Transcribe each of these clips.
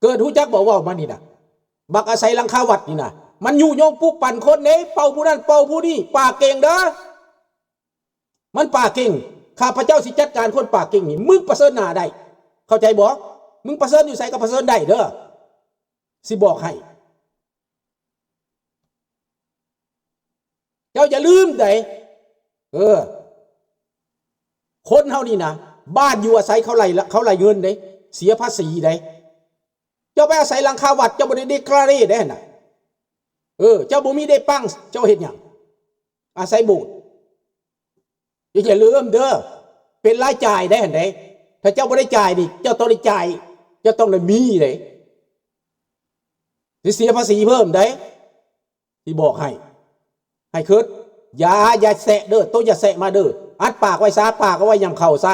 ເກີດຮູ້ຈັກບໍ່ ເວົ້າມານີ້ນະ ບັກອາໄສຫຼັງຄາວັດນີ້ນະ ມັນຍຸຍົງປຸກປັ່ນຄົນເດ້ ເປົ່າຜູ້ນັ້ນເປົ່າຜູ້ນີ້ ປາກເກັ່ງເດີ ມັນປາກເກັ່ງ. ຂ້າພະເຈົ້າຊິຈັດການຄົນປາກເກັ່ງນີ້ ມຶງປະເຊີນໜ້າໄດ້ ເຂົ້າໃຈບໍ່? ມຶງປະເຊີນຢູ່ໃສກໍປະເຊີນໄດ້ເດີ ຊິບອກໃຫ້. ເຈົ້າຢ່າລືມໃດ ເອີ ຄົນເຮົານີ້ນະ ບ້ານຢູ່ອາໄສເຂົາໄລ່ ເຂົາໄລ່ເງິນເດ້ ເສຍພາສີໃດ. ເຈົ້າໄປອາໄສຫຼັງຄາວັດ ເຈົ້າບໍ່ໄດ້ເດຄລາເຣໄດຫັ້ນນະ. ເອີ ເຈົ້າບໍ່ມີເດປັງ ເຈົ້າເຮັດຫຍັງ? ອາໄສໂບດ. ຢ່າລືມເດີ ເປັນລາຍຈ່າຍໄດຫັ້ນເດ້. ຖ້າເຈົ້າບໍ່ໄດ້ຈ່າຍນີ້ ເຈົ້າຕ້ອງໄດ້ຈ່າຍ ເຈົ້າຕ້ອງໄດ້ມີເດ້ ຊິເສຍພາສີເພີ່ມໄດ. ຊິບອກໃຫ້, ໃຫ້ຄິດ, ຢ່າ, ຢ່າແຊະເດີ, ໂຕຢ່າແຊະມາເດີ, ອັດປາກໄວ້ຊະ, ປາກເອົາໄວ້ຍຳເຂົ້າຊະ.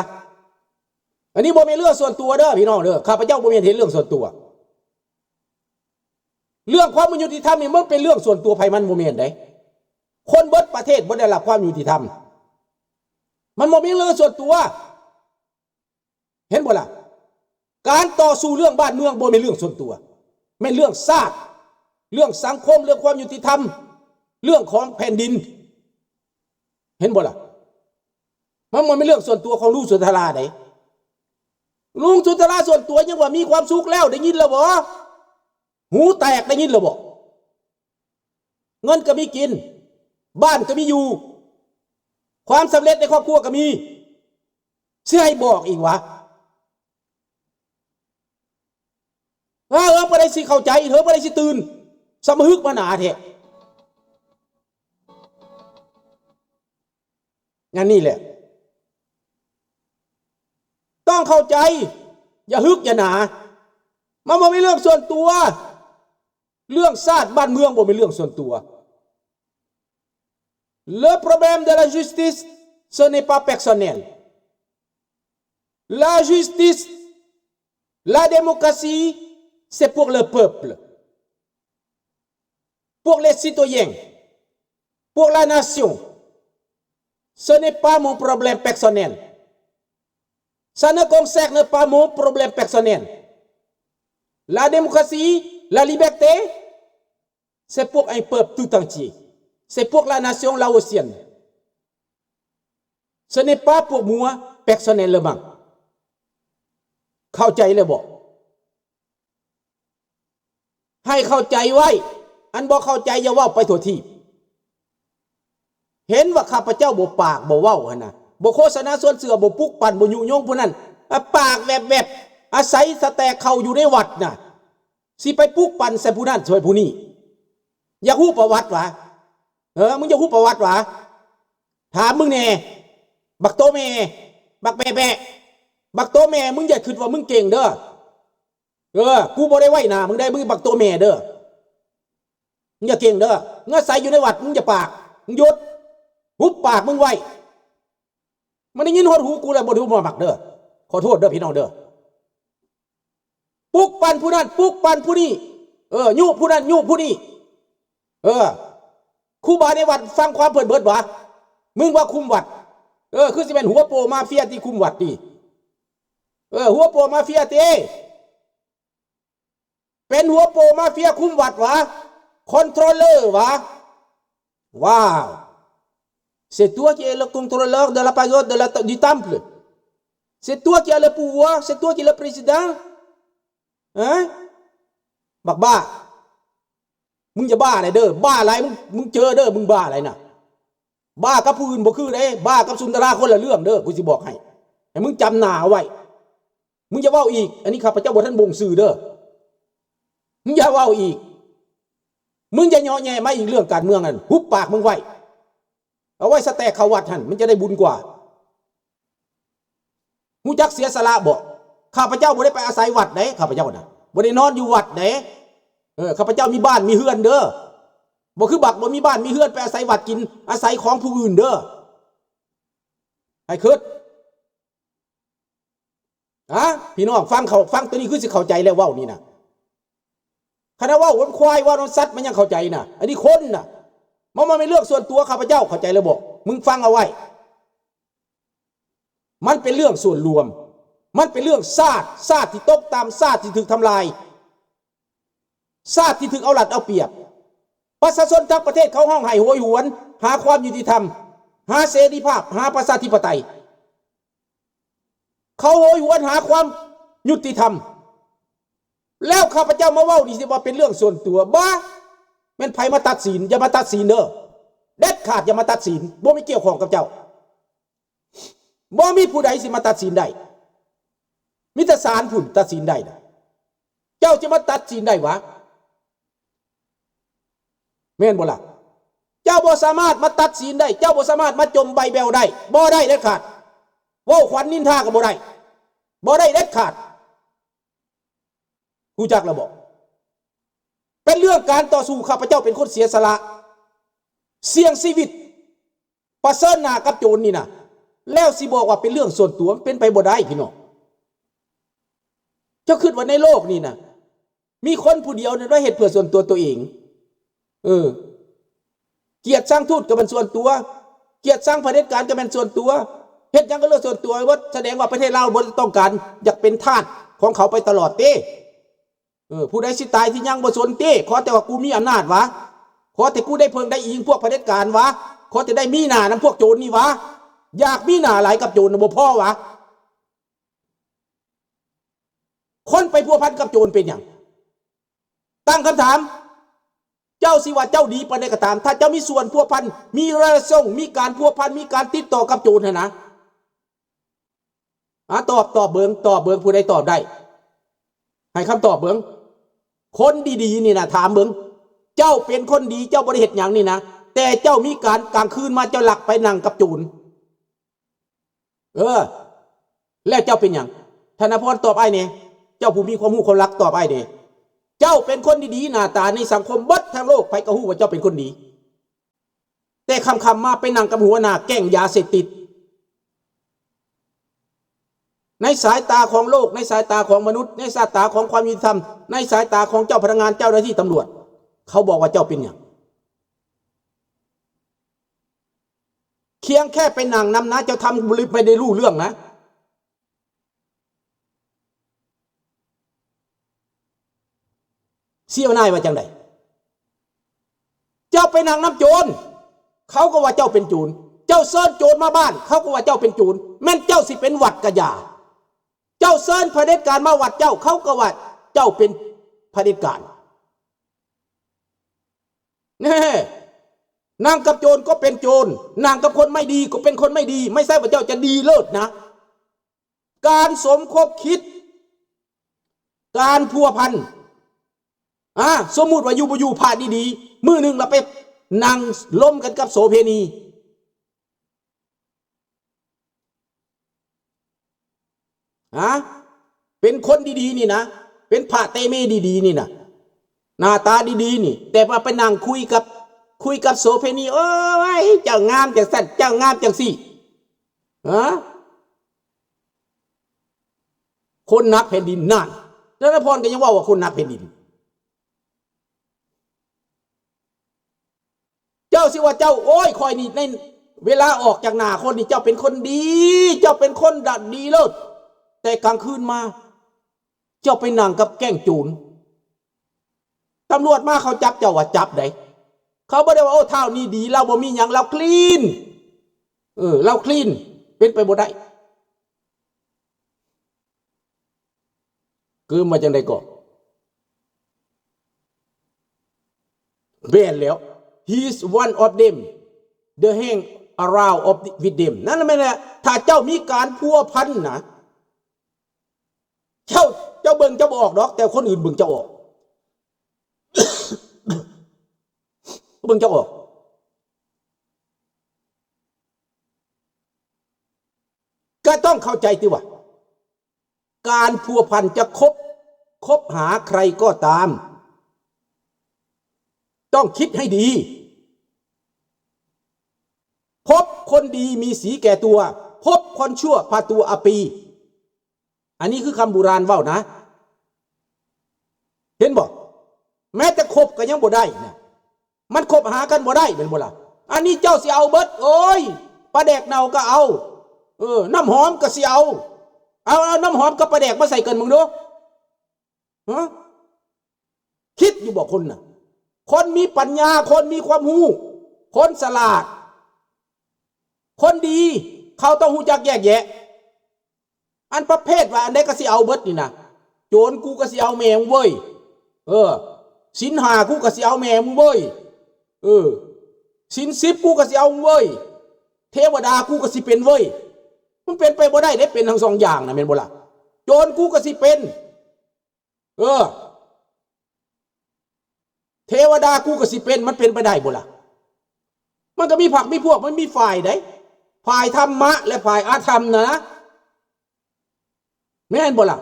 ອັນນີ້ບໍ່ແມ່ນເລື່ອງສ່ວນຕົວເດີພີ່ນ້ອງເດີ, ຂ້າພະເຈົ້າບໍ່ແມ່ນເຮັດເລື່ອງສ່ວນຕົວ. ເລື່ອງຄວາມບໍ່ຍຸຕິທຳນີ້ມັນເປັນເລື່ອງສ່ວນຕົວໃຜມັນບໍ່ແມ່ນເດ້. ຄົນເບິດປະເທດບໍ່ໄດ້ຮັບຄວາມຍຸຕິທຳ, ມັນບໍ່ແມ່ນເລື່ອງສ່ວນຕົວ. ເຫັນບໍ່ລະ? ການຕໍ່ສູ້ເລື່ອງບ້ານເມືອງບໍ່ແມ່ນເລື່ອງສ່ວນຕົວ, ແມ່ນເລື່ອງຊາດ, ເລື່ອງສັງຄົມ, ເລື່ອງຄວາມຍຸຕິທຳ, ເລື່ອງຂອງແຜ່ນດິນ. ເຫັນບໍ່ລະ? ມັນບໍ່ແມ່ນເລື່ອງສ່ວນຕົວຂອງລຸງສຸນທະລາເດ້. ລຸງສຸນທະລາສ່ວນຕົວຍັງວ່າມີຄວາມສຸກແລ້ວ, ໄດ້ຍິນແລ້ວບໍ່? ຫູແຕກ, ໄດ້ຍິນແລ້ວບໍ່? ເງິນກໍມີກິນ, ບ້ານກໍມີຢູ່, ຄວາມສຳເລັດໃນຄອບຄົວກໍມີ, ຊິໃຫ້ບອກອີກຫວາ? ເອີ ເອີ ບໍ່ໄດ້ຊິເຂົ້າໃຈ, ເອີ ບໍ່ໄດ້ຊິຕື່ນ, ສະມາຮຶກມາໜາແທ້. ອັນນີ້ແຫຼະ ຕ້ອງເຂົ້າໃຈ, ຢ່າຮຶກຢ່າໜາ. ມັນບໍ່ແມ່ນເລື່ອງສ່ວນຕົວ, ເລື່ອງຊາດບ້ານເມືອງບໍ່ແມ່ນເລື່ອງສ່ວນຕົວ. Le problème de la justice, ce n'est pas personnel. La justice, la démocratie, c'est pour le peuple, pour les citoyens, pour la nation. Ce n'est pas mon problème personnel. Ça ne concerne pas mon problème personnel. La démocratie, la liberté, c'est pour un peuple tout entier. C'est pour la nation laotienne. Ce n'est pas pour moi personnellement. ເຂົ້າໃຈແລ້ວບໍ່? ໃຫ້ເຂົ້າໃຈໄວ້, ອັນບໍ່ເຂົ້າໃຈຢ່າເວົ້າໄປທົ່ວທີບ. ເຫັນວ່າຂ້າພະເຈົ້າບໍ່ປາກບໍ່ເວົ້າຫັ້ນນະ, ບໍ່ໂຄສະນາຊວນເຊື່ອ, ບໍ່ປຸກປັ່ນ, ບໍ່ຍຸຍົງຜູ້ນັ້ນ, ອາ ປາກແວບໆ, ອາໄສສະແຕກເຂົ້າຢູ່ໃນວັດນະ, ຊິໄປປຸກປັ່ນໃສ່ຜູ້ນັ້ນຊ່ວຍຜູ້ນີ້. ຢາກຮູ້ປະຫວັດຫວາ? ເອີ ມຶງຢາກຮູ້ປະຫວັດຫວາ? ຖາມມຶງແດ່, ບັກໂຕແມ່, ບັກແບະໆ, ບັກໂຕແມ່, ມຶງຢ່າຄິດວ່າມຶງເກັ່ງເດີ. ເອີ ກູບໍ່ໄດ້ໄຫວ້ໜ້າມຶງໄດ໋, ມຶງບັກໂຕແມ່ເດີ. ມຶງຢ່າເກັ່ງເດີ. ເມື່ອໃສ່ຢູ່ໃນວັດ, ມຶງຢ່າປາກ, ມຶງຢຸດ, ຫຸບປາກມຶງໄວ້. ມັນໄດ້ຍິນຮອດຫູກູແລ້ວ, ບໍ່ຖືວ່າມັກເດີ. ຂໍໂທດເດີພີ່ນ້ອງເດີ. ປຸກປັ່ນຜູ້ນັ້ນ, ປຸກປັ່ນຜູ້ນີ້, ເອີ ຍຸຜູ້ນັ້ນ, ຍຸຜູ້ນີ້. ເອີ ຄູບາໃນວັດຟັງຄວາມເພິ່ນເບິດຫວາ? ມຶງວ່າຄຸມວັດ. ເອີ ຄືຊິແມ່ນຫົວໂປມາເຟຍທີ່ຄຸມວັດນີ້. ເອີ ຫົວໂປມາເຟຍຕິ. ເປັນຫົວໂປມາເຟຍຄຸມວັດຫວາ? ຄອນໂທຣເລີຫວາ? Waouh! C'est toi qui es le contrôleur de la pagode de la, du temple. C'est toi qui as le pouvoir, c'est toi qui es le président. Hein? ບັກບ້າ. ມຶງຢ່າບ້າຫຼາຍເດີ, ບ້າຫຼາຍ ມຶງ, ມຶງເຈີເດີ, ມຶງບ້າຫຼາຍນະ. ບ້າກັບຜູ້ອື່ນບໍ່ຄືເດ້, ບ້າກັບສຸນທະລາຄົນລະເລື່ອງເດີ, ກູຊິບອກໃຫ້, ໃຫ້ມຶງຈຳໜ້າເອົາໄວ້. ມຶງຢ່າເວົ້າອີກ, ອັນນີ້ຂ້າພະເຈົ້າບໍ່ທັນບົ່ງຊື່ເດີ. ມຶງຢ່າເວົ້າອີກ, ມຶງຢ່າເຍາະແຍະມາອີກ, ເລື່ອງການເມືອງນັ້ນ ຫຸບປາກມຶງໄວ້. ເອົາໄວ້ສະແຕກເຂົ້າວັດຫັ້ນ, ມັນຈະໄດ້ບຸນກວ່າ. ຮູ້ຈັກເສຍສະຫຼະບໍ່? ຂ້າພະເຈົ້າບໍ່ໄດ້ໄປອາໄສວັດເດ້, ຂ້າພະເຈົ້ານະ ບໍ່ໄດ້ນອນຢູ່ວັດເດ້. ເອີ ຂ້າພະເຈົ້າມີບ້ານມີເຮືອນເດີ. ບໍ່ຄືບັກບໍ່ມີບ້ານມີເຮືອນໄປອາໄສວັດກິນ, ອາໄສຂອງຜູ້ອື່ນເດີ. ໃຫ້ຄິດ. ອາ ພີ່ນ້ອງຟັງເຂົ້າ, ຟັງໂຕນີ້ຄືຊິເຂົ້າໃຈແລ້ວເວົ້ານີ້ນະ. ຄັນວ່າເວົ້ານຳຄວາຍ, ເວົ້ານຳສັດ, ມັນຍັງເຂົ້າໃຈນະ. ອັນນີ້ຄົນນະ, ມັນບໍ່ແມ່ນເລື່ອງສ່ວນຕົວຂ້າພະເຈົ້າ, ເຂົ້າໃຈແລ້ວບໍ່? ມຶງຟັງເອົາໄວ້. ມັນເປັນເລື່ອງສ່ວນລວມ, ມັນເປັນເລື່ອງຊາດ, ຊາດທີ່ຕົກຕ່ຳ, ຊາດທີ່ຖືກທຳລາຍ. ຊາດທີ່ຖືກເອົາລັດເອົາປຽບ. ປະຊາຊົນທັງປະເທດເຂົາຮ້ອງໄຫ້ໂຫຍຫວນ ຫາຄວາມຍຸຕິທຳ, ຫາເສລີພາບ, ຫາປະຊາທິປະໄຕ. ເຂົາໂຫຍຫວນຫາຄວາມຍຸຕິທຳ. ແລ້ວຂ້າພະເຈົ້າມາເວົ້ານີ້ຊິວ່າເປັນເລື່ອງສ່ວນຕົວ? ບໍ່! ແມ່ນໃຜມາຕັດສິນ? ຢ່າມາຕັດສິນເດີ. ເດັດຂາດຢ່າມາຕັດສິນ. ບໍ່ມີກ່ຽວຂ້ອງກັບເຈົ້າ. ບໍ່ມີຜູ້ໃດຊິມາຕັດສິນໄດ້. ມີແຕ່ສານພຸ້ນຕັດສິນໄດ້ນະ. ເຈົ້າຈະມາຕັດສິນໄດ້ຫວາ? ແມ່ນບໍ່ລະ? ເຈົ້າບໍ່ສາມາດມາຕັດສິນໄດ້. ເຈົ້າບໍ່ສາມາດມາຈົ່ມໃບແບວໄດ້. ບໍ່ໄດ້ເດັດຂາດ. ເວົ້າຂວັນນິນທາກໍບໍ່ໄດ້. ບໍ່ໄດ້ເດັດຂາດ. ຮູ້ຈັກແລ້ວບໍ່? ເປັນເລື່ອງການຕໍ່ສູ້. ຂ້າພະເຈົ້າເປັນຄົນເສຍສະຫຼະ, ສ່ຽງຊີວິດ, ປະເຊີນໜ້າກັບໂຈນນີ້ນະ. ແລ້ວຊິບອກວ່າເປັນເລື່ອງສ່ວນຕົວ, ມັນເປັນໄປບໍ່ໄດ້ພີ່ນ້ອງ. ເຈົ້າຄິດວ່າໃນໂລກນີ້ນະ ມີຄົນຜູ້ດຽວນັ້ນໄວ້ເຮັດເພື່ອສ່ວນຕົວໂຕເອງ? ເອີ ກຽດຊັງທູດກໍແມ່ນສ່ວນຕົວ, ກຽດຊັງຜະເດັດການກໍແມ່ນສ່ວນຕົວ, ເຮັດຫຍັງກໍເລື່ອງສ່ວນຕົວໝົດ. ສະແດງວ່າປະເທດລາວບໍ່ໄດ້ຕ້ອງການ ຢາກເປັນທາດຂອງເຂົາໄປຕະຫຼອດເຕ? ເອີ ຜູ້ໃດຊິຕາຍຊິຍັງບໍ່ສົນເຕ? ຂໍແຕ່ວ່າກູມີອຳນາດຫວາ? ຂໍແຕ່ກູໄດ້ເພິ່ງໄດ້ອີງພວກຜະເດັດການຫວາ? ຂໍແຕ່ໄດ້ມີໜ້ານຳພວກໂຈນນີ້ຫວາ? ຢາກມີໜ້າຫຼາຍກັບໂຈນນະ ບໍ່ພໍຫວາ? ຄົນໄປພົວພັນກັບໂຈນເປັນຫຍັງ? ຕັ້ງຄຳຖາມ, ເຈົ້າຊິວ່າເຈົ້າດີປານໃດກໍຕາມ, ຖ້າເຈົ້າມີສ່ວນພົວພັນ, ມີລະຍະສົ່ງ, ມີການພົວພັນ, ມີການຕິດຕໍ່ກັບໂຈນຫັ້ນນະ, ອາ, ຕອບ, ຕອບເບິ່ງ, ຕອບເບິ່ງ, ຜູ້ໃດຕອບໄດ້ ໃຫ້ຄຳຕອບເບິ່ງ. ຄົນດີໆນີ້ນະ, ຖາມເບິ່ງ, ເຈົ້າເປັນຄົນດີ, ເຈົ້າບໍ່ໄດ້ເຮັດຫຍັງນີ້ນະ, ແຕ່ເຈົ້າມີການກາງຄືນມາ, ເຈົ້າລັກໄປນັ່ງກັບໂຈນ. ເອີ ແລ້ວເຈົ້າເປັນຫຍັງ? ທະນາພອນ ຕອບອ້າຍແດ່. ເຈົ້າຜູ້ມີຄວາມຮູ້ຄວາມລັກ ຕອບອ້າຍແດ່. ເຈົ້າເປັນຄົນດີໆ ໜ້າຕາໃນສັງຄົມເບິດທັງໂລກ ໃຜກໍຮູ້ວ່າເຈົ້າເປັນຄົນດີ. ແຕ່ຄ່ຳໆມາໄປນັ່ງກັບຫົວໜ້າແກ້ງຢາເສບຕິດ. ໃນສາຍຕາຂອງໂລກ, ໃນສາຍຕາຂອງມະນຸດ, ໃນສາຍຕາຂອງຄວາມຍຸຕິທຳ, ໃນສາຍຕາຂອງເຈົ້າພະນັກງານ, ເຈົ້າໜ້າທີ່ຕຳຫຼວດ, ເຂົາບອກວ່າເຈົ້າເປັນຫຍັງ? ພຽງແຄ່ໄປນັ່ງນຳນະ ເຈົ້າທຳບໍ່ໄດ້ຮູ້ເລື່ອງນະ. ເສຍນາຍວ່າຈັ່ງໃດ? ເຈົ້າໄປນັ່ງນຳໂຈນ ເຂົາກໍວ່າເຈົ້າເປັນໂຈນ, ເຈົ້າເຊີນໂຈນມາບ້ານ ເຂົາກໍວ່າເຈົ້າເປັນໂຈນ, ແມ່ນເຈົ້າຊິເປັນຫວັດກະຢ່າ. ເຈົ້າເຊີນຜະເດັດການມາວັດເຈົ້າ ເຂົາກໍວ່າເຈົ້າເປັນຜະເດັດການ. ແນ່ ນັ່ງກັບໂຈນກໍເປັນໂຈນ, ນັ່ງກັບຄົນໄມ່ດີກໍເປັນຄົນໄມ່ດີ, ໄມ່ໃຊ່ວ່າເຈົ້າຈະດີເລີດນະ. ການສົມຄົບຄິດ, ການພົວພັນ, ອາ, ສົມມຸດວ່າຢູ່ບໍ່ຢູ່ພະດີໆ, ມື້ໜຶ່ງລະໄປນັ່ງລົມກັນກັບໂສເພນີ. ຮະ ເປັນຄົນດີໆນີ້ນະ, ເປັນພະເຕເມດີໆນີ້ນະ, ໜ້າຕາດີໆນີ້, ແຕ່ວ່າໄປນັ່ງຄຸຍກັບ, ຄຸຍກັບໂສເພນີ, ໂອ້ຍ ເຈົ້າງາມຈັ່ງຊັ້ນ, ເຈົ້າງາມຈັ່ງຊີ້. ຮະ ຄົນໜັກແຜ່ນດິນ, ນັ້ນ ທະນາພອນກໍຍັງເວົ້າວ່າຄົນໜັກແຜ່ນດິນ. ເຈົ້າຊິວ່າເຈົ້າ, ໂອ້ຍ ຂ້ອຍນີ້ໃນເວລາອອກຈາກໜ້າຄົນນີ້ ເຈົ້າເປັນຄົນດີ, ເຈົ້າເປັນຄົນດະ ດີເລີດ, ແຕ່ກາງຄືນມາ ເຈົ້າໄປນັ່ງກັບແກ້ງໂຈນ. ຕຳຫຼວດມາເຂົາຈັບເຈົ້າວ່າຈັບໃດ໋. ເຂົາບໍ່ໄດ້ວ່າ ໂອ້ ທ້າວນີ້ດີ, ລາວບໍ່ມີຫຍັງ, ລາວຄລີນ. ເອີ ລາວຄລີນ, ເປັນໄປບໍ່ໄດ້. ຄືມວ່າຈັ່ງໃດກໍ ແມ່ນແລ້ວ he is one of them, the hang around of with them. ນັ້ນແຫຼະ ແມ່ນແຫຼະ. ຖ້າເຈົ້າມີການພົວພັນນະ ເຈົ້າ, ເຈົ້າເບິ່ງເຈົ້າບໍ່ອອກດອກ, ແຕ່ຄົນອື່ນເບິ່ງເຈົ້າອອກ. ເບິ່ງເຈົ້າອອກ. ກໍຕ້ອງເຂົ້າໃຈຕິວ່າ ການພົວພັນຈະຄົບ, ຄົບຫາໃຄກໍຕາມ ຕ້ອງຄິດໃຫ້ດີ. ພົບຄົນດີມີສີແກ່ຕົວ, ພົບຄົນຊົ່ວພາຕົວອັບປີ. ອັນນີ້ຄືຄຳບູຮານເວົ້ານະ. ເຫັນບໍ່? ແມ້ແຕ່ຄົບກໍຍັງບໍ່ໄດ້ນະ. ມັນຄົບຫາກັນບໍ່ໄດ້ແມ່ນບໍ່ລະ? ອັນນີ້ເຈົ້າຊິເອົາເບິດ, ໂອ້ຍ ປາແດກເນົ່າກໍເອົາ, ເອີ ນ້ຳຫອມກໍຊິເອົາ. ເອົາ, ເອົານ້ຳຫອມກັບປາແດກມາໃສ່ກັນເບິ່ງດູ. ຮະ? ຄິດ ຢູ່ບໍ່ຄົນນະ? ຄົນມີປັນຍາ, ຄົນມີຄວາມຮູ້, ຄົນສະຫຼາດ, ຄົນດີ, ເຂົາຕ້ອງຮູ້ຈັກແຍກແຍະ. ອັນປະເພດວ່າອັນໃດກໍຊິເອົາເບິດນີ້ນະ, ໂຈນກູກໍຊິເອົາແມ່ມຶງເວີຍ, ເອີ, ສິນຫ້າກູກໍຊິເອົາແມ່ມຶງເວີຍ, ເອີ, ສິນສິບກູກໍຊິເອົາມຶງເວີຍ, ເທວະດາກູກໍຊິເປັນເວີຍ. ມັນເປັນໄປບໍ່ໄດ້ເດ້ ເປັນທັງສອງຢ່າງນະ ແມ່ນບໍ່ລະ? ໂຈນກູກໍຊິເປັນ, ເອີ, ເທວະດາກູກໍຊິເປັນ, ມັນເປັນໄປໄດ້ບໍ່ລະ? ມັນກໍມີພັກມີພວກ, ມັນມີຝ່າຍໃດ, ຝ່າຍທຳມະ ແລະ ຝ່າຍອະທຳນະ, ແມ່ນບໍ່ລະ?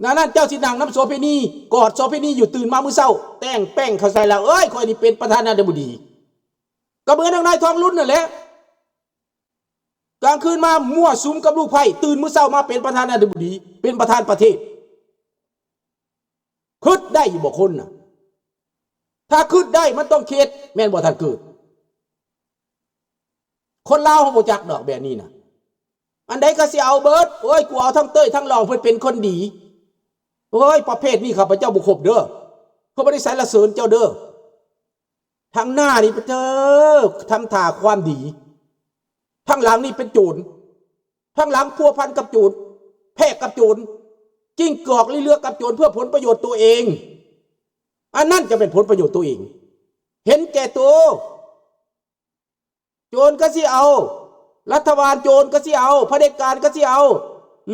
ນັ້ນ ນັ້ນເຈົ້າຊິນັ່ງນຳໂສເພນີ, ກອດໂສເພນີຢູ່, ຕື່ນມາມື້ເຊົ້າ ແຕ້ງແປ້ງເຂົ້າໃສ່ແລ້ວ, ເອີຍ ຂ້ອຍນີ້ເປັນປະທານາທິບໍດີ. ກໍເໝືອນນາງນາຍທອງລຸນນັ້ນແຫຼະ, ກາງຄືນມາມົ້ວສຸມກັບລູກໄພ້, ຕື່ນມື້ເຊົ້າມາເປັນປະທານາທິບໍດີ, ເປັນປະທານປະເທດ. ຄິດໄດ້ຢູ່ບໍ່ຄົນນະ? ຖ້າຄິດໄດ້ມັນຕ້ອງຄິດ, ແມ່ນບໍ່ທ່ານເກີດ? ຄົນລາວເຮົາບໍ່ຈັກດອກແບບນີ້ນະ. ອັນໃດກໍຊິເອົາເບິດ, ໂອ້ຍ ກູເອົາທັງເຕີຍທັງລອງ, ເພິ່ນເປັນຄົນດີ. ໂອ້ຍ ປະເພດນີ້ຂ້າພະເຈົ້າບໍ່ຄົບເດີ້, ຂ້າບໍ່ໄດ້ສັນລະເສີນເຈົ້າເດີ້. ທາງໜ້ານີ້ເປັນເດີ ທຳທ່າຄວາມດີ, ທາງຫຼັງນີ້ເປັນໂຈນ, ທາງຫຼັງພົວພັນກັບໂຈນ, ແພກກັບໂຈນ, ກິ້ງກອກລີ້ເລືອກກັບໂຈນ ເພື່ອຜົນປະໂຫຍດຕົວເອງ. ອັນນັ້ນຈະເປັນຜົນປະໂຫຍດຕົວເອງ, ເຫັນແກ່ໂຕ. ໂຈນກໍຊິເອົາ, ລັດຖະບານໂຈນກໍຊິເອົາ, ຜະເດັດການກໍຊິເອົາ.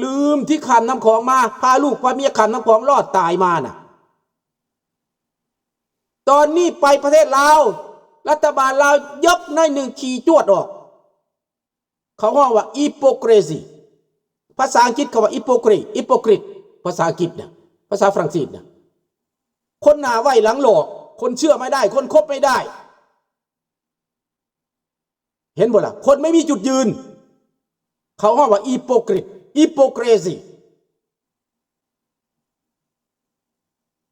ລືມທີ່ຂ້າມນ້ຳຂອງມາ, ພາລູກພາເມຍຂ້າມນ້ຳຂອງລອດຕາຍມານະ. ຕອນນີ້ໄປປະເທດລາວ, ລັດຖະບານລາວຍົກໜ້ອຍໜຶ່ງ, ຂີ່ຈວດອອກ. ເຂົາຮ້ອງວ່າ hypocrisy, ພາສາອັງກິດເຂົາວ່າ hypocrite, hypocrite ພາສາອັງກິດນະ, ພາສາຝຣັ່ງເສດນະ. ຄົນໜ້າໄຫວ້ຫຼັງຫຼອກ, ຄົນເຊື່ອໄມ່ໄດ້, ຄົນຄົບໄມ່ໄດ້. ເຫັນບໍ່ລະ? ຄົນໄມ່ມີຈຸດຢືນ, ເຂົາຮ້ອງວ່າ hypocrite, hypocrisy.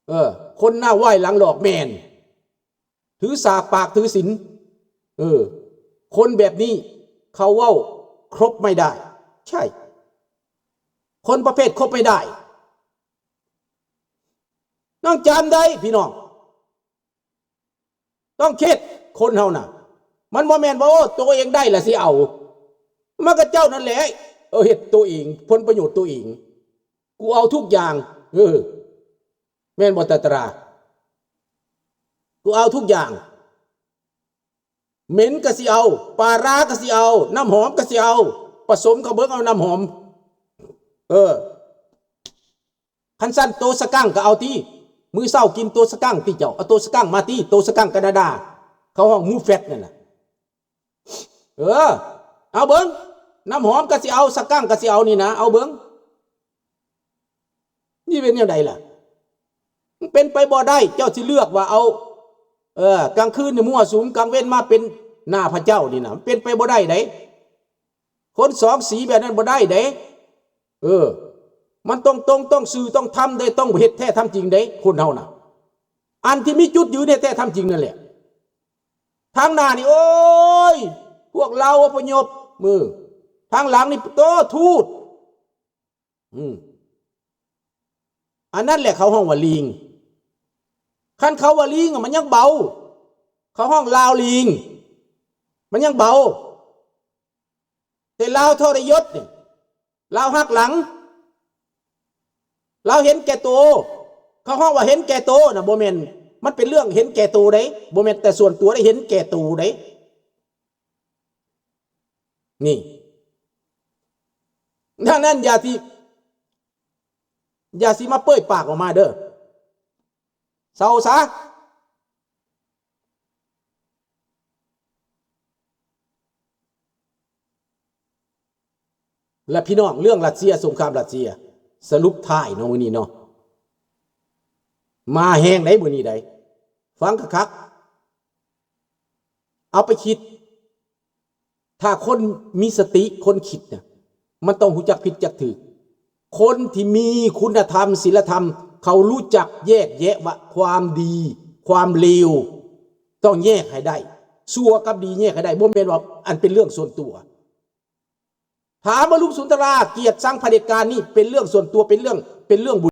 ເອີ, ຄົນໜ້າໄຫວ້ຫຼັງຫຼອກ, ແມ່ນ, ຖືສາກປາກຖືສິນ. ເອີ, ຄົນແບບນີ້ເຂົາເວົ້າຄົບໄມ່ໄດ້. ໃຊ່, ຄົນປະເພດຄົບໄມ່ໄດ້. ນ້ອງຈຳໄດ້ພີ່ນ້ອງ, ຕ້ອງຄິດ, ຄົນເຮົານະ, ມັນບໍ່ແມ່ນວ່າ ໂອ້ ໂຕເອງໄດ້ລະຊິເອົາ. ມັນກໍເຈົ້ານັ້ນແຫຼະ, ເອີ, ເຮັດໂຕເອງ, ຜົນປະໂຫຍດໂຕເອງ. ກູເອົາທຸກຢ່າງ. ເອີ, ແມ່ນບໍ່ຕາຕະລາ? ກູເອົາທຸກຢ່າງ. ເໝັນກໍຊິເອົາ, ປາຣາກໍຊິເອົາ, ນ້ຳຫອມກໍຊິເອົາ, ປະສົມເຂົ້າເບິ່ງເອົານ້ຳຫອມ. ເອີ, ຄັນຊັ້ນໂຕສະກັງກໍເອົາຕິ, ມື້ເຊົ້າກິນໂຕສະກັງຕິເຈົ້າ, ເອົາໂຕສະກັງມາຕິ, ໂຕສະກັງການາດາ, ເຂົາຮ້ອງໝູແຟດນັ້ນນະ. ເອີ, ເອົາເບິ່ງ, ນ້ຳຫອມກໍຊິເອົາ, ສະກັງກໍຊິເອົານີ້ນະ, ເອົາເບິ່ງ. ນີ້ເປັນແນວໃດລະ? ມັນເປັນໄປບໍ່ໄດ້, ເຈົ້າຊິເລືອກວ່າເອົາ, ເອີ, ກາງຄືນນີ້ມົ້ວສຸມ, ກາງເວັນມາເປັນໜ້າພະເຈົ້ານີ້ນະ, ມັນເປັນໄປບໍ່ໄດ້ເດ້. ຄົນສອງສີແບບນັ້ນບໍ່ໄດ້ເດ້. ເອີ, ມັນຕ້ອງຕົງ, ຕ້ອງຊື່, ຕ້ອງທຳເດ້, ຕ້ອງເຮັດແທ້ທຳຈິງເດ້, ຄົນເຮົານະ. ອັນທີ່ມີຈຸດຢືນເຮັດແທ້ທຳຈິງນັ້ນແຫຼະ. ທາງໜ້ານີ້, ໂອ້ຍ, ພວກລາວອົບພະຍົບ, ເອີ, ທາງຫຼັງນີ້, ໂຕ, ທູດ. ອືມ ອັນນັ້ນແຫຼະເຂົາຮ້ອງວ່າລີງ. ຄັນເຂົາວ່າລີງ ມັນຍັງເບົາ, ເຂົາຮ້ອງລາວລີງ, ມັນຍັງເບົາ. ແຕ່ລາວທໍລະຍົດນີ້, ລາວຫັກຫຼັງ, ລາວເຫັນແກ່ໂຕ. ເຂົາຮ້ອງວ່າເຫັນແກ່ໂຕນະ, ບໍ່ແມ່ນ, ມັນເປັນເລື່ອງເຫັນແກ່ໂຕເດ້, ບໍ່ແມ່ນແຕ່ສ່ວນຕົວເດ້, ເຫັນແກ່ໂຕເດ້. ນີ້ ດັ່ງນັ້ນຢ່າຊິ ຢ່າຊິມາເປີ້ຍປາກອອກມາເດີ້. ເຊົາຊະ. ແລະ ພີ່ນ້ອງ, ເລື່ອງຣັດເຊຍ, ສົງຄາມຣັດເຊຍ, ສະຫຼຸບທ້າຍເນາະ ມື້ນີ້ເນາະ, ມາແຮງໃດ໋ມື້ນີ້ໃດ໋. ຟັງຄັກໆ, ເອົາໄປຄິດ. ຖ້າຄົນມີສະຕິ, ຄົນຄິດນະ, ມັນຕ້ອງຮູ້ຈັກຜິດຈັກຖືກ. ຄົນທີ່ມີຄຸນນະທຳ, ສິນລະທຳ, ເຂົາຮູ້ຈັກແຍກແຍະວ່າຄວາມດີ, ຄວາມເລວ, ຕ້ອງແຍກໃຫ້ໄດ້. ຊົ່ວກັບດີແຍກໃຫ້ໄດ້, ບໍ່ແມ່ນວ່າອັນເປັນເລື່ອງສ່ວນຕົວ. ຖາມວ່າລຸງສຸນທະລາ ກຽດຊັງຜະເດັດການນີ້ເປັນເລື່ອງສ່ວນຕົວ, ເປັນເລື່ອງ, ເປັນເລື່ອງບຸ